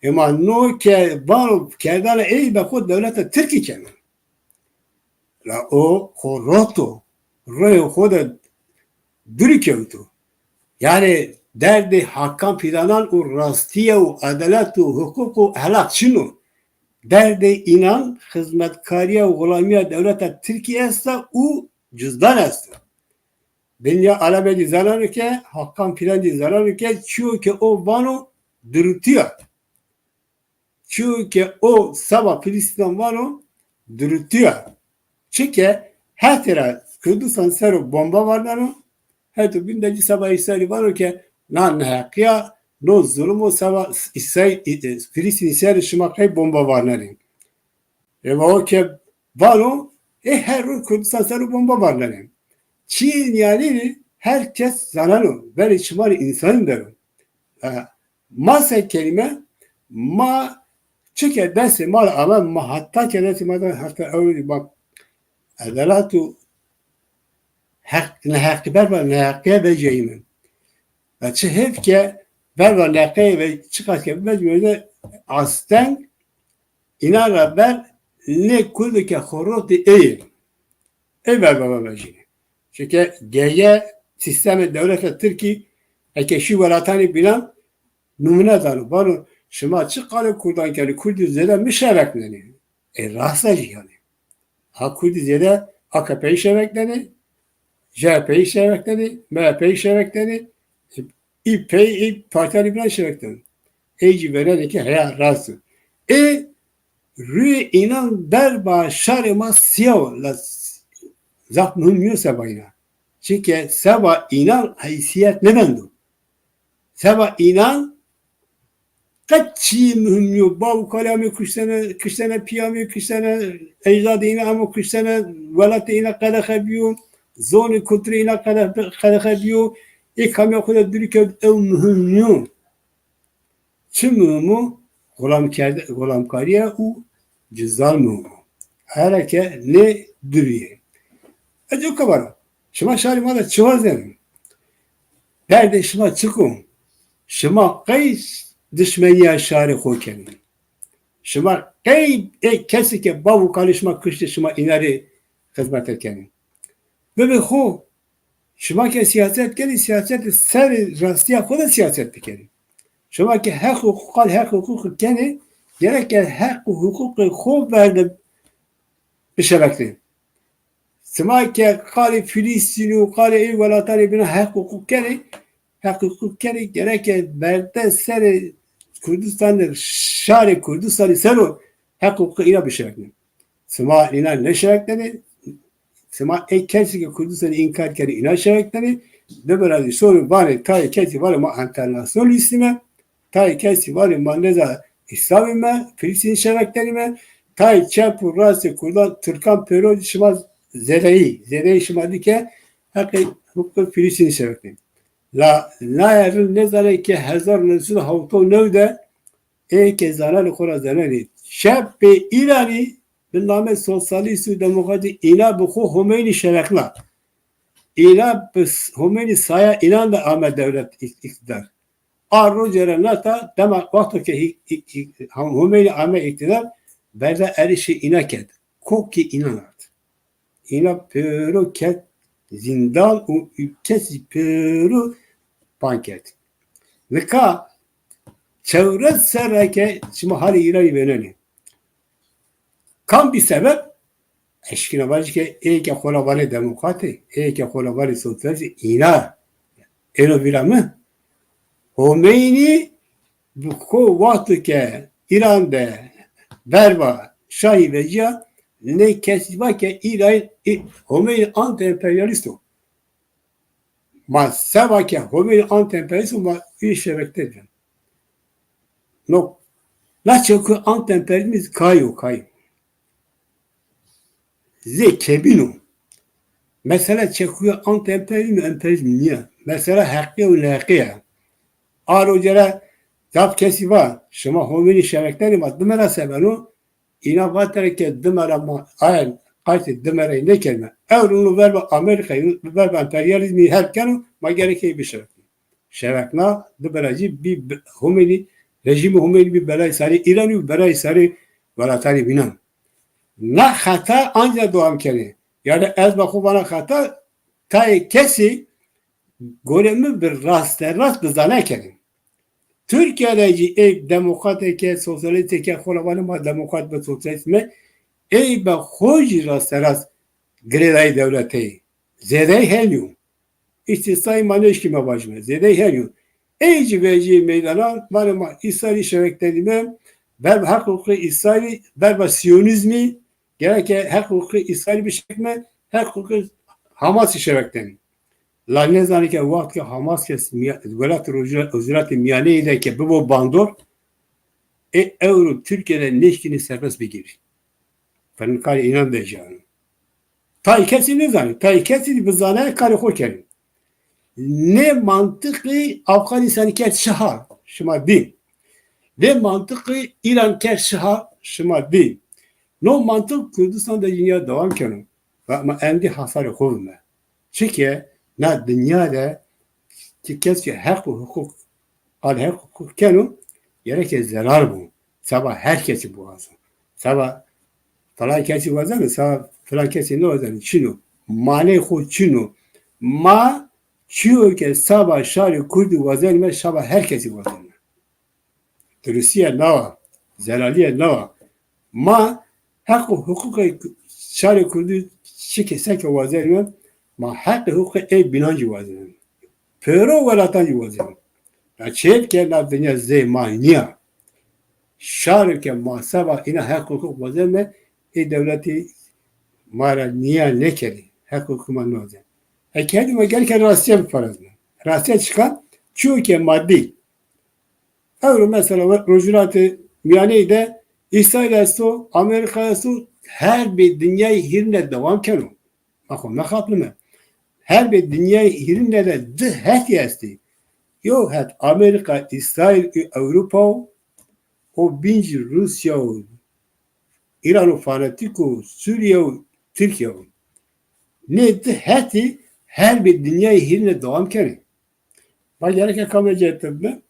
Ema no ke vano kerdane ey be xwe dewleta Tirkî keno. La o xo roto, rêyê xo de dûrî kewto. Yani derdê Hakan Fidanan û rastiye û edalet û hiqûq û ehlaq çin o. Derdê înan xizmetkariya û xulamiya dewleta Tirkî esta û cizdan esta. Dinya aleme dî zanano ke, Hakan Fidan dî zanano ke, çiyo ke o vano dirûtiya. Çiyo ke o seba Filistînan vano dirûtiya. Çike hetê ra Kurdistan ser o bomba varnano, heto bin de cî seba Îsraîlî vano ke na neheqiya, no zulum o seba Îsraîl, Filistînî ser şima qey bomba varnenê. Ê va o ke vano, ê her roj Kurdistan ser o bomba varnenê. Çiyê niyalînî her kes zaneno, verê çimanê însanî der o. E, ma se kelîme, ma çike destê ma de ame, ma heta ke destê ma de heta ewilî bak, edalet û heq, neheqî ber ve neheqiye veceyîme. Ve çi hêv ke ber ve neheqiye ve çiqas ke veceyîme de asteng înan ra ber nê kurdeke xorotî ê yê. Ê ber ve vejîne. Çike geye sîstemê dewleta Tirkî eke şî welatanê bînan numune dano. Vano şima çi qalê kurdan kenî, kurdî zêde mi şeveknenê. Ê rasta jî yani. Ha kurdî zêde A K P'yî şeveknenê, C H P'yî şeveknenê, M H P'yî şeveknenê, ê pey ê partiyanê bînan şeveknenê. Ê jî venenekî heya rast o. Ê rûyê înan ber ba şarê ma siya o, la zaf muhim nîyo seba înan. Çike seba înan heysiyet nêmendo. Seba înan qet çiyê muhim nîyo. Bav û kalê amê kuştene, kuştene pî amê, kuştene ecdadê îna amo kuştene, welatê îna qedexe bîyo, zonê kulturê îna qede-, qedexe bîyo. Ê kamiya xwe de dûrî kewt ew muhim nîyo. Çi muhim o? Xulamkerde-, xulamkariye û cizdan muhim o. Hereke nê dûrî ye. Ez coka vana, şima şarê ma de çi wazenî? Derdê şima çik o? Şima qey dişmeniya şarê xwe kenî? Şima qey ê kesê ke bav û kalê şima kuştî şima îna rê xizmete kenî? Bibe xwe, şima ke siyaset kenî, siyaset serê rastiya xwe de siyaset bikenî. Şima ke heq û qal heq û huqûq kenî, gereke heq û huqûqê xwe verde bişeveknê. Sima ke qalê Filistîn û qalê ê welatanê bîna heq û huqûq kenê, heq û huqûq kenê, gereke berde serê Kurdistanê, şarê Kurdistanê ser o heq û huqûqê îna bişeveknê. Sima îna neşeveknenê, sima ê kesî ke Kurdistanê înkar kenê, îna şeveknenê, dibira zî şorê vanê tayê kesî vanê ma enternasyonalîstî me, tayê kesî vanê ma nêza Îslamê me, Filistînî şeveknenî me, tayê çep û rastê Kurdan, Tirkan pêro şima zêdeyî, zêdeyî şima dike heqê huqûqê Filistînî şeveknenî. La nayê rind nêzanê ke hezar û neh sed û hewtay û neh de ê ke zanenê xwe ra zanenê. Çepê Îranî bi namê sosyalîst û demokratî îna bi xwe Homeynî şevekna. Îna bi s-, Homeynî saya înan de ame dewlet îk-, îktidar. A rojê re nata dema wexto ke hî-, hî-, hî-, Homeynî ame îktidar, berde êrişê îna ket. Kokê înan ard. Îna pêro ket zîndan û kesî pêro bang ket. Nika çewres serre ke çima halê Îranî vênenê. Kam bî sebeb? Eşkîna vajî ke ê ke xwe ra vanê demokratê, ê ke xwe ra vanê sosyalîstê, îna êno vîra min. Homeynî bi xwe wexto ke Îran de Verva şahî veciya, nê kesî va ke îrayî, î-, Homênî anti-emperyalîst o. Ma seba ke Homênî anti-emperyalîst o, ma î şevekte dikin. No, la çekuya anti-emperyalîzmî kayî o, kayî. Zê kemîn o. Mesela çekuya anti-emperyalîzm, emperyalîzm niye. Mesela heqî û neheqî ye. Aro cere zaf kesî va, şima Homênî şevekte ne, ma dimera sebeno, îna vatere ke dimera ma, ayen, qaytê dimerayî nekerime. Ewro no verba Amerîkayê, verba emperyalîzmî her keno, ma gerek ê bişevekne. Şevekna dibera jî bî, bi-, Homênî, rejîmê Homênî bî belayê sarê Îranî û belayê sarê welatanê bînan. Na xeta anca dewam kenê. Yani ez ba xwe vana xeta tayê kesî gorê min bi rasterast bizane kenê. Tirkiye de jî ê demokrateke, sosyalîsteke, xwe re vanê ma demokrat be, sosyalîst me, ê be xwe jî rasterast girêdayî dewletê yê. Zêdeyî henî yo. Îstîsnayî ma nêşkîme vajime. Zêdeyî henî yo. Ê jî vejî meydana, vanê ma Îsraîlî şevektenîme, ber bi heq û hiqûqê Îsraîlî, ber bi siyonîzmî, gereke heq û hiqûqê Îsraîlî bişevekme, heq û hiqûqê Hamasî şevektenî. La nêzanî ke wext ke Hamas ke miya-, Welat Rojî-, Rojhilatê Miyaneyê de ke bibo bandor, ê ewro Tirkiye de nêşkînî serbest bigirî. Fenkarê înan de jî ano. Tayê kesî nêzanî. Tayê kesî bizane karê xwe kerî. Nê mantiqî Afxanistanî kerd şiha, şima dî. Nê mantiqî Îran kerd şiha, şima dî. No mantiq Kurdistan de jî niya dewam keno. Ve ma endî hasarê xwe bime. Çike na dinya de ti kes ki heq û hiqûq, al heq û hiqûq keno, gereke zerar bû. Seba her kesî biwazo. Seba falan kesî wazeno, seba filan kesî newazeno. Çin o. Manê xwe çin o. Ma çiyo ke seba şarê Kurdî wazenime, seba her kesî wazenime. Durustîye nawa, zelalîye nawa. Ma heq û hiqûqê şarê Kurdî çi keseke wazenime, ma heq û hiqûqê ê bînan jî wazenime. Pêro welatan jî wazenime. Ya çêl ke na dinya zê ma niya. Şarê ke ma seba îna heq û hiqûq wazenime, ê dewletî ma ra niya nekerî. Heq û hiqûq ma nawazenime. Eke hevdî ma gereke rastiye biparêzime. Rastiye çika? Çiyo ke madî. Ewro mesela we-, Rojhilatê Miyaneyê de Îsraîl esto, Amerîka esto, her bê dinyayê hîrine dewam keno. Ma xwe mexapnime. Her bê dinyayê hîrine de di hetî estê. Yo het Amerîka, Îsraîl û Ewropa û, û bîn jî Rûsya û Îran û fanatîk û Sûriye û Tirkiye û. Nê di hetî her bê dinyayê hîrine dewam kenê. Ma gereke kamê cete bime.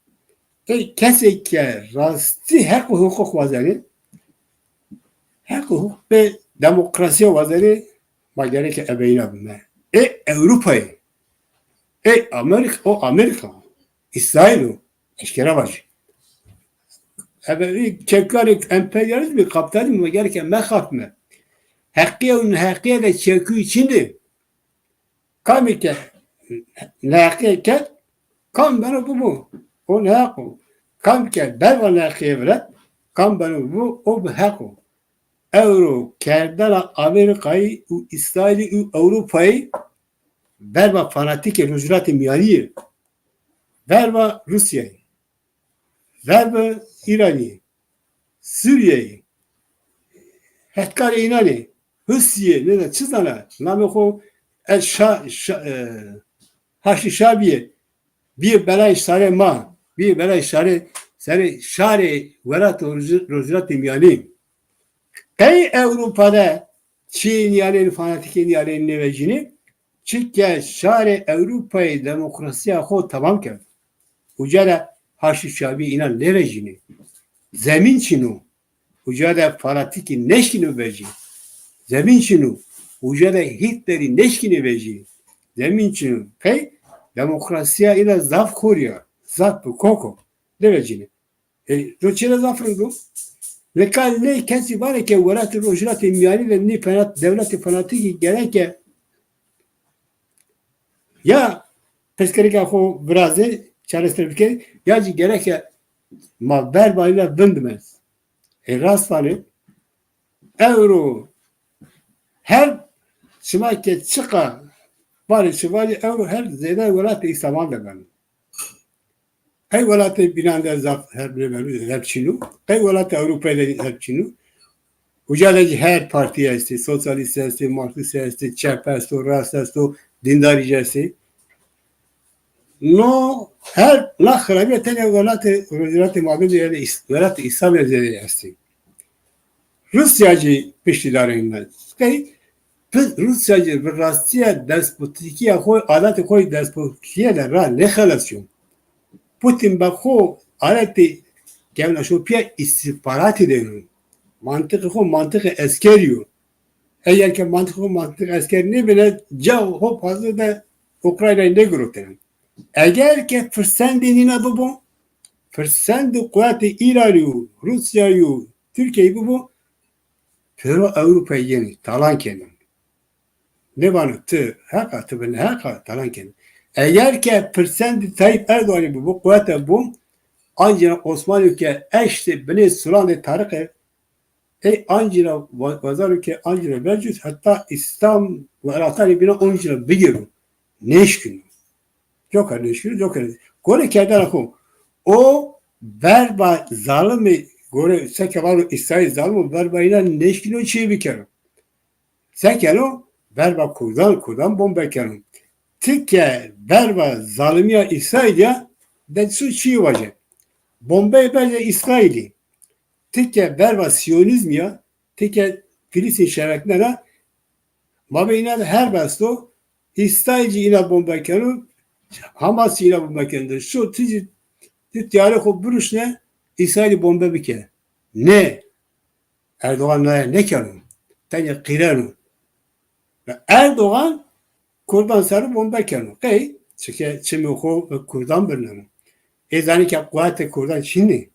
Ê kesê ke rastî heq û hiqûq wazenê, heq û hiqûq bê demokrasiya wazenê, ma gereke ebeyna bime. Ê Ewropayê, ê Amerîk-, o Amerîka, Îsraîl o, eşkera vajî. Ebe, ê çekuyanê emperyalîzmî, kapîtalîzmî ma gereke mexapime. Heqiye û neheqiye de çekuyî çin de. Kamî ke neheqiyê kerd, kam beno bibo, o neheq o. Kam ke berva neheqiyê vire, kam beno bibo, o bi heq o. Ewro kerdena Amerîkayî û Îsraîlî û Ewropayî berva fanatîkê Rojhilatê Miyanî ye. Berva Rûsyayê. Verbi Îranî, Sûriyeyê, hetkarê înanê, Husiyê, ne de çi zana, namê xwe ez şa, şa, e, Haşî Şa bîye, bîye belayê şarê ma, bîye belayê şarê, serê şarê welat û roj-, Rojhilatê Miyanî. Qey Ewropa de çi nîyanên fanatîkê nîyanên nêvejînê, çike şarê Ewropayê demokrasiya xwe temam kerd. Uca de Haşî Şabî înan nêvejînê. Zemîn çin o. Uca de fanatîkî neşkîne vejî. Zemîn çin o. Uca de Hitlerî neşkîne vejî. Zemîn çin o. Qey demokrasiya îna zaf xoriya, zaf bi koko. Nêvejînê. E, do çêre zaf rind bû. Lê ka nê kesî vare ke welatê Rojhilatê Miyanî de nê fenat-, dewletê fanatîkî gereke ya pirsgirêka xwe virazê, çareser bike, ya jî gereke ma berba îna vindibe. Ê rast vanê, ewro her çimake çiqa barê çivalî ewro her zêde welatê Îslaman de ben. Qey welatê bînan de zaf her bile ben her çînû, qey welatê Ewropayê de her çînû. Uca de jî her partî estê, sosyalîst estê, marksîst estê, çep esto, rast esto, dîndarî jî estê. No her na xirabiya tenê welatê Rojhilatê Mabin de yani Îs- welatê Îslamê zêde estê. Rûsya jî piştî darên me. Qey Rûsya jî bi rastiya despotîkiya xwe, adatê xwe despotîkiye de ra nexelesiyo. Putin be xwe aletê kevnaşopiya îstîxbaratî de yo. Mantiqê xwe mantiqê eskerî yo. Eger ke mantiqê xwe mantiq esker nêbine, ca hop hazir de Ukraynayê negirotine. Eger ke firsendê nîna bibo, firsendê quwetê Îranî û Rûsyayî û Tirkiyeyî bibo, pêro Ewropayê yenê, talan kene. Nêvano tu heqa, tu bi neheqa talan kene. Eger ke firsendê Tayyip Erdoganî bibo, quwete bû, ancîna Osmanî ke eştê binê Sulandê Tariqê, ey ancîna wa- wezaro ke ancîna vecût, heta Îslam û Iraqanê bîna oncîna bigêro. Nêşkîno. Coka nêşkîno, coka nêşkîno. Gorê kerdana xwe. O verba zalimê gorê seke vano Îsraîl zalim o, verba îna nêşkîno çê bikero. Sekeno verba Kurdan, Kurdan bombe keno. Tike verba zalimiya Îsraîl ya de su çi vaje. Bombeyê bence Îsraîlî. Tike verba Siyonîzm ya, tike Filistîn şereknena, ma be îna de her besto, Îsraîl jî îna bombe keno, Hamas jî îna bombe keno. Şu tijî ti tiyarê xwe biruşne, Îsraîlî bombe bike. Ne. Erdogan naya nekeno. Tenya qîreno. Ve Erdogan Kurdan ser bombe keno. Qey? Çike çimê xwe bi Kurdan birneno. Ê zanî ke quwetê Kurdan çi ne?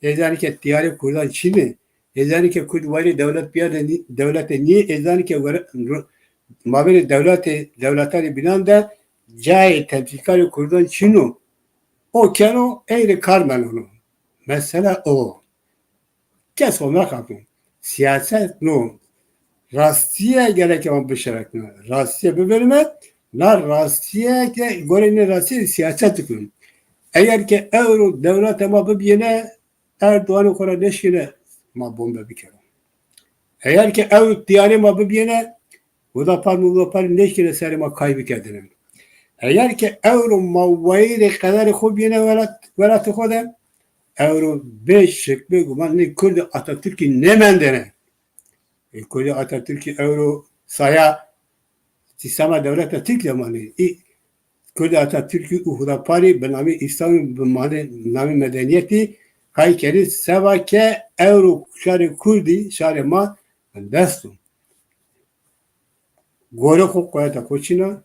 Ê zanî ke tiyarê Kurdan çi ne? Ê zanî ke Kurd wayirê dewlet biyade nî- dewletê nîye? Ê zanî ke were- ro- mabênê dewletê, dewletanê bînan de cayê temsîlkarê Kurdan çin o? O keno, ey rê kar menono. Mesele o. Kes xwe meqatin. Siyaset no. Rastiye gerek ewan bişerekine. Rastiye bibêrime, na rastiye ke gorê ne rastiye siyaset dikin. Eger ke ewro dewleta ma bibiyene, Erdoganê xwe re neşkine ma bombe bikero. Eger ke ew diyarê ma bibiyene, Hudapar Mudapar neşkine serê ma kay bikerdine. Eger ke ewro ma wayirê qederê xwe biyene welat, welatê xwe de, ewro bê şek bê guman ne Kurdê Atatürk'î nemendene. E, Kurdê Atatürk'î ewro saya sîstema dewleta Tirk de manê. Î Kurdê Atatürk'î û Hudaparî bi namê Îslamî, bi manê namê medeniyetî kay kerî seba ke ewro şarê Kurdî, şarê ma bindest o. Gorê xwe quweta xwe çîna,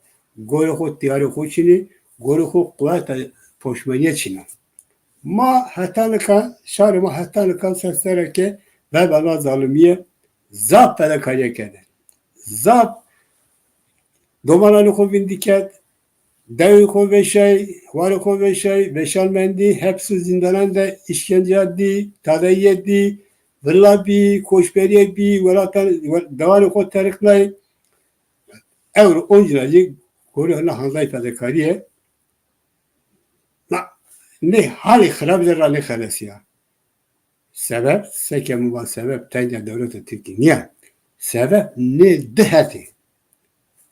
gorê xwe tiyarê xwe çînê, gorê xwe quweta poşmeniye çîna. Ma heta nika, şarê ma heta nika ser sereke verba na zalimiyê zaf fedakariye kerde. Zaf domananê xwe vîndî kerd, dewê xwe veşay, warê xwe veşay, veşan mendî, heps û zîndanan de îşkenceya dî, tadayiyê dî, villa bî, koçberiyê bî, welatan, we- dewanê xwe teriknayê. Ewro oncîna jî gorî na handayî fedekarî ye. Na, nê halê xirab de ra nêxelesiya. Sebeb, seke min va sebeb tenya dewleta Tirkî niye. Sebeb nê di hetê.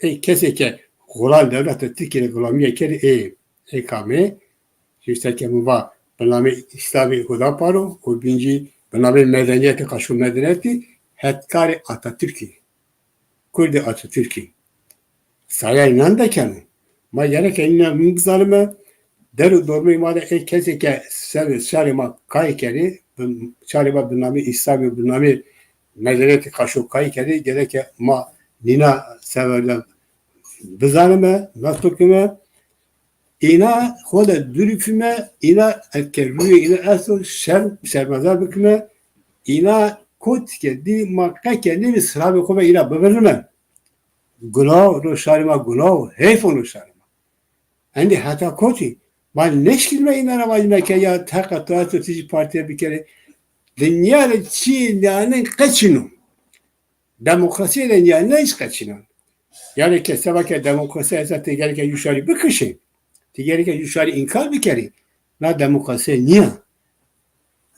Ê kesê ke xulan dewleta Tirkî re gulamiye kerê ê, ê kamê, jî seke min va bi namê Îslamê Hudapar o, û bîn jî bi namê medeniyetê, qaşo medeniyetî, hetkarê Atatürk'î. Kurdê Atatürk'î. Saya înan de keno. Ma gereke înan min bizanime, der û dormeyê ma de ê kesê ke serê şarê ma kayê kerê, bi, şarê ma bi namê Îslamê, bi namê medeniyetê qaşo kayê kerê, gereke ma nîna severden bizanime, nas bikime. Îna xwe de durîfime, îna eke rûyê îna esto şerm, şermezar bikime, îna kotike dî ma qeke nêvî silavê xwe ve îna bibirime. Gunaho no şarê ma, gunaho, heyfo no şarê ma. Endî heta kotî ma neşkînime îna re vajime ke ya teqa tu esto tu jî partiye bikerê. Dinya de çi yani qeçino. Demokrasiye de yani ne iş qeçino. Yani ke seba ke demokrasiye esa te gereke yuşarî bikişe. Te gereke yuşarî inkar bikerî. Na demokrasiye niye.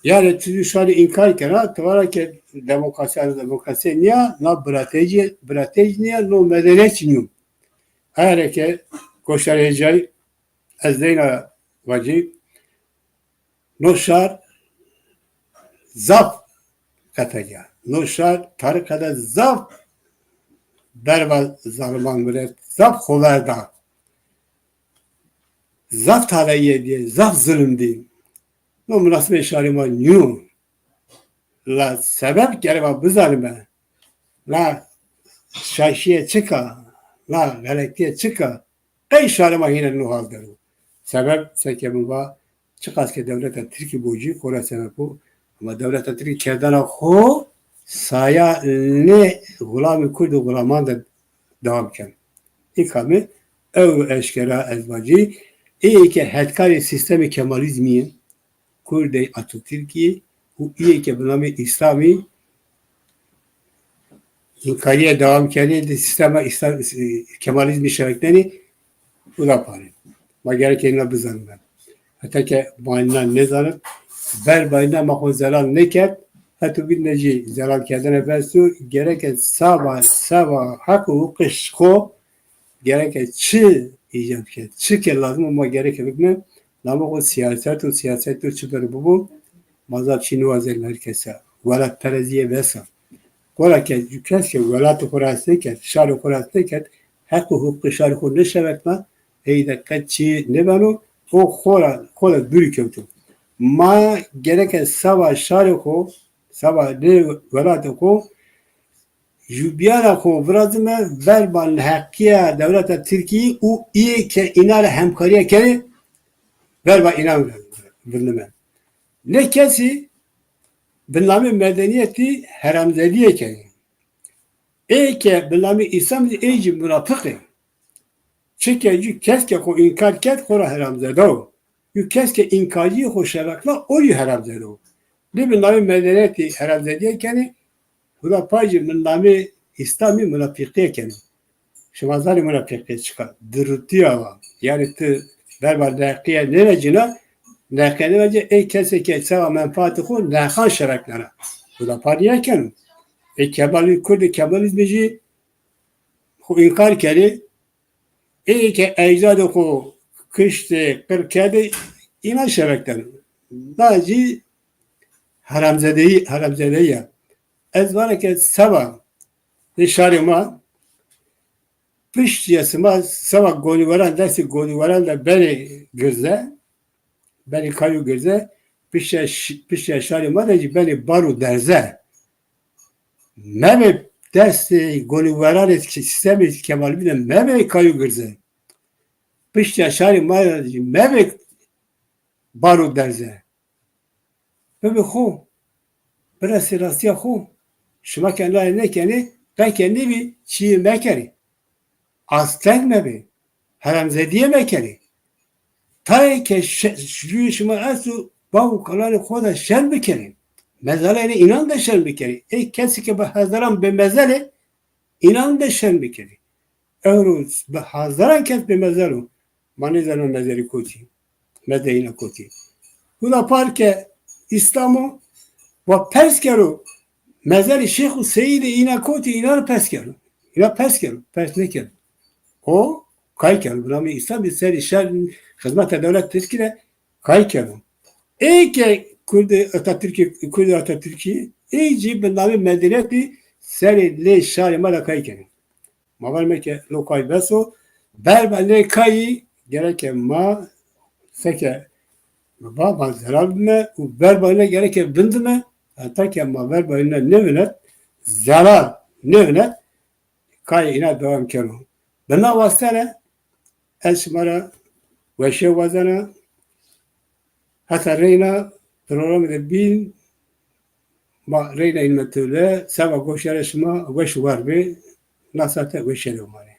Yani tu yuşarî inkar kera, tu vara ke demokrasiye, demokrasiye niye, na birateci, birateci niye, no medeniyet niye. Eğer ke koşarê cay, ez deyna vacî, no şar zaf qeteya. No şar tarîxê de zaf berva zaliman milet, zaf xover da. Zaf taleyê diye, zaf zulüm diye. No münasebê şarê ma niyo. La sebep gereva bizanime. La şaşiye çika, la xeletiye çika. Qey şarê ma hîne no hal der o. Sebep seke min va, çiqas ke dewleta Tirkî bocî, xora sebep o. Ama dewleta Tirkî kerdana xo saya ne xulamê Kurd û xulaman de dewam ken. Îka mi ew eşkera ez vacî, ê ke hetkarê sîstemê Kemalîzmî ye, Kurdê Atatürkî û ê ke bi namê Îslamî înkariye dewam kenê, di sîstema Îslam, Kemalîzmî şereknenê û da parê. Ma gerek êna bizanin. Heta ke ma êna nêzanin, ber ba êna ma xo zelal neket, heto bîne jî zelal kerdene bes û gereke saba, saba heq û huquqê xo gereke çi îcab ke, çi ke lazim o ma gereke bikine, lama xo siyaset û siyaset û çi ber bibo, ma zaf çi niwazen her kese. Welatperestiyê bes a. Xora ke, kes ke welatê xo rast neket, şarê xo rast neket, heq û huquqê şarê xo neşerekna, ey de qet çi nebeno, o xora, xora dûrî kewto. Ma gereke seba şarê xo, seba lê welatê xo, jubiyana xo virazime, verba neheqiya dewleta Tirkî û ê ke îna re hemkariye kerê, verba îna virnime. Lê kesî bi namê medeniyetî heramzediyê kenê. Ê ke bi namê Îslam ê jî munafiq e. Çike jî kes ke xo înkar kerd, xo ra heramzede o. Jî kes ke înkarcî xo şerekna, o jî heramzede o. Lê bi namê medeniyetî heramzediyê kenê, Huda pay jî min namê Îslamî munafiqiyê kenê. Şima zanî munafiqiyê çika? Dirûtiya wa. Yani tu verba neheqiye nêvecîna, neheqiye nêvecî, ê kesê ke seba menfaatê xo neheqan şereknena. Huda pay niyekeno. Ê Kemalî, Kurdê Kemalîzmî jî xo înkar kerê, ê ke ecdadê xo kiştê, qir kerdê, îna şereknena. Da jî heramzedeyî, heramzedeyî ya. Ez vana ke seba di şarê ma, piştî ya sima seba gonîweran, destê gonîweran de benê girze, benê kay û girze, piştî ya ş-, piştî ya şarê ma de jî benê bar û derze. Mebe destê gonîweranê sîstemê Kemalî de mebe kay û girze. Piştî ya şarê ma de jî mebe bar û derze. Bibe xo. Biresê rastiya xo. Şima ke nayê nekenê, qe ke nêbî çiyê mekerê. Asteng mebê. Heremzediyê mekerê. Tayê ke şe-, jûyê şima esto, bav û kalanê xo de şer bikerê. Mezeleyê înan de şer bikerê. Ê kesî ke bi hezaran bêmezel e, înan de şer bikerê. Ewro bi hezaran kes bêmezel o. Ma nêzana mezelî kotî. Mezeyîna kotî. Huda pay ke Îslam o, wa pers kero, mezelî Şêx û Seyîdê îna kotî, îna re pers kero. Îna pers kero, pers nekero. O kay kero, bi namê Îslamî serê şer, xizmeta dewlet Tirkî de kay kero. Ê ke Kurdê Atatürkî, Kurdê Atatürkî, ê jî bi namê medeniyetî serê lê şarê ma de kay kero. Ma ver me ke lo kay bes o, ber be lê kayî gereke ma seke ba, ba zelal bime û ber be ne gereke vindime, heta ke ma ver be ne nevinet, zelal nevinet, kayê îna dewam keno. Bi na waste re ez şima re weşê wazena, heta reyna programê de bîn, ma reyna înme tule, seba goşyara şima weş û war bê, na sate weşê de mane.